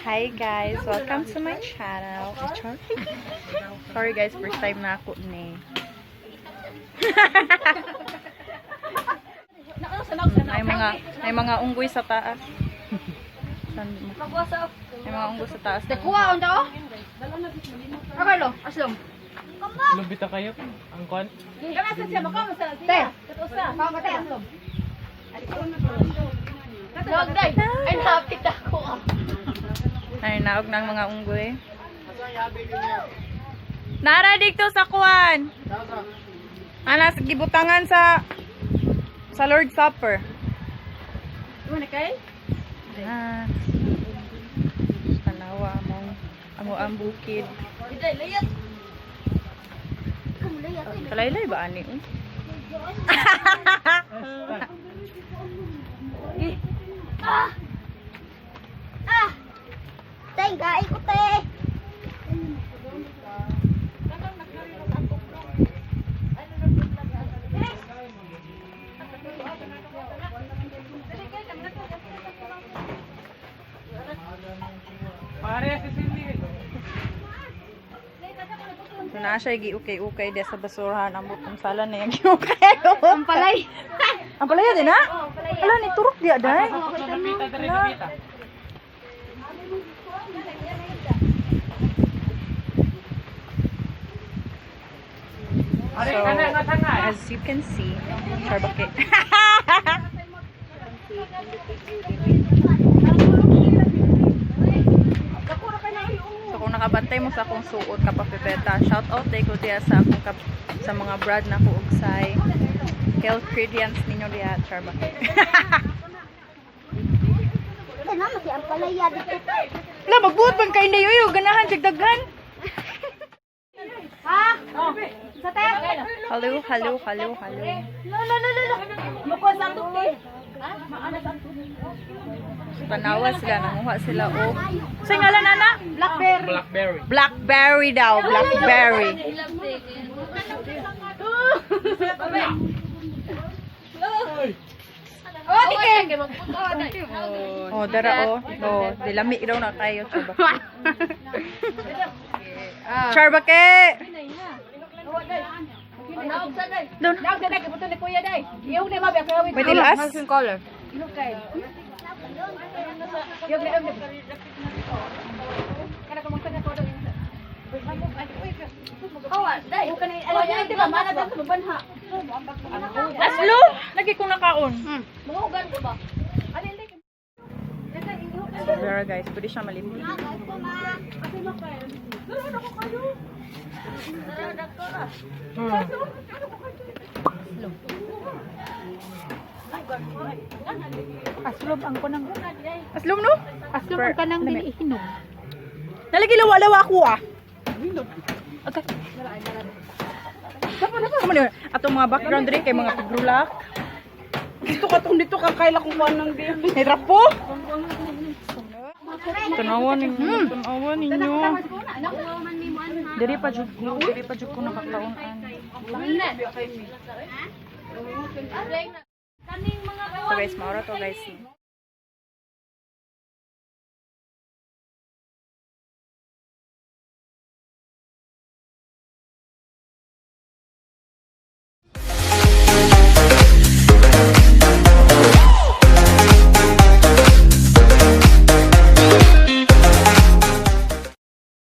Hi guys, welcome to my channel. Ay, char. Sorry guys, first time na ako ni. May mga unggoy sa taas. May mga unggoy sa taas. Kuha on daw. Akalo, aslom. Lubita kayo. Ang kon. Te. Kaon ka te, aslom. Dog day. Ay napit ako. Ay, naog ng mga unggoy. Nara dito sa kuan. Anas gibutangan sa Lord's Supper. Ano kay? Ah. Tanawa among amo ang bukid. Iday layat. Kalaylay ba ani? Ah! Ah! Tay, gai ko te. Pare si Cindy. So na siya giukay-ukay diya sa basurahan ang butong sala na yung giukay. Ang palay. Ang palaya din ha? Ala ni turok diya day. Napita dere napita. Are So, kana nga tangay. as you can see, charbake. So kung nakabantay mo sa akong suot kapapipeta, shout out day ko diya sa akong sa mga brad na ko ugsay. Health ingredients ninyo diya, charbake. Kana mati ang palaya dito. La magbuot bang kay niyo yo ganahan jag daghan. Ha? Oh. Sa te. Hello, hello, hello, hello. Lo lo lo lo. Mukuha sa antok te. Tanawa sila, nanguha sila og. Sa ngalan ana? Blackberry. Blackberry. Blackberry daw, blackberry. Oh, dike. Oh, dara oh. Oh, dilami daw na kayo, charbake. Charbake! Naog sa day. Doon. Naog sa day kay buto ni kuya day. Iyog na mabi kay May tilas? Color. Iyog kay. Iyog na iyog na. Kana ko magtaga ko daw. Oh, day. Kanay alam niyo ba mana daw sa mabanha. Aslo! Lagi kong nakaon. Mangugan ko ba? Pero guys, pwede siya malimti. Aslom ang kunang Aslom no? Aslom ang kanang dili hinog. Nalagi lawa-lawa ako ah. Okay. Kamu ni atong mga background diri kay mga pagrulak. Dito ka tong dito ka kaila kung kuan ng di. Nirapo. Tanawa ninyo, tanawa ninyo. Diri pa jud ko, diri pa jud ko nakakaon-an. So guys, maura to guys.